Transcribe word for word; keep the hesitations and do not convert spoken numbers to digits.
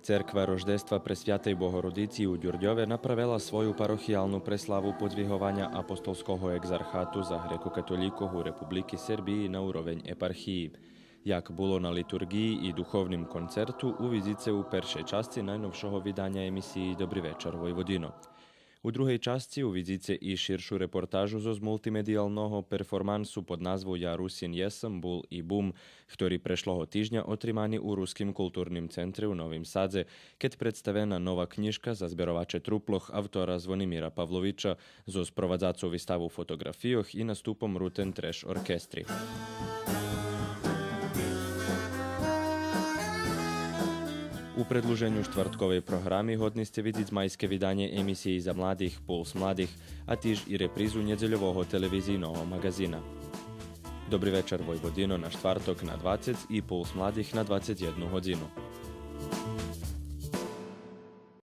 Церква Рождества Пресвятей Богородици у Дюрдьове направела свою парохиялну преславу подзвигованя Апостолского екзархату за грекокатолїкох у Републики Сербиї на уровень епархиї. Як було на литурґиї и духовним концерту, увидзице у першей часци найновшого виданя емисиї Добри вечар, Войводино. У другей часци увидзице и ширшу репортажу зоз мултимедиялного перформансу под назву Я Русин єсм, бул и бум, хтори прешлого тижня отримани у Руским културним центре у Новим Садзе, кед представена нова кнїжка за збероваче труплох автора Звонимира Павловича зоз провадзацу виставу фотоґрафийох и наступом Рутен Треш оркестри. У предлуженю штвартковей програми годни сце видзиц майске виданє емисиї за младих Пулс младих, а тиж и репризу нєдзельового телевизийного маґазина. Добри вечар, Войводино на штварток на двацец и Пулс младих на двацец єдну годзину.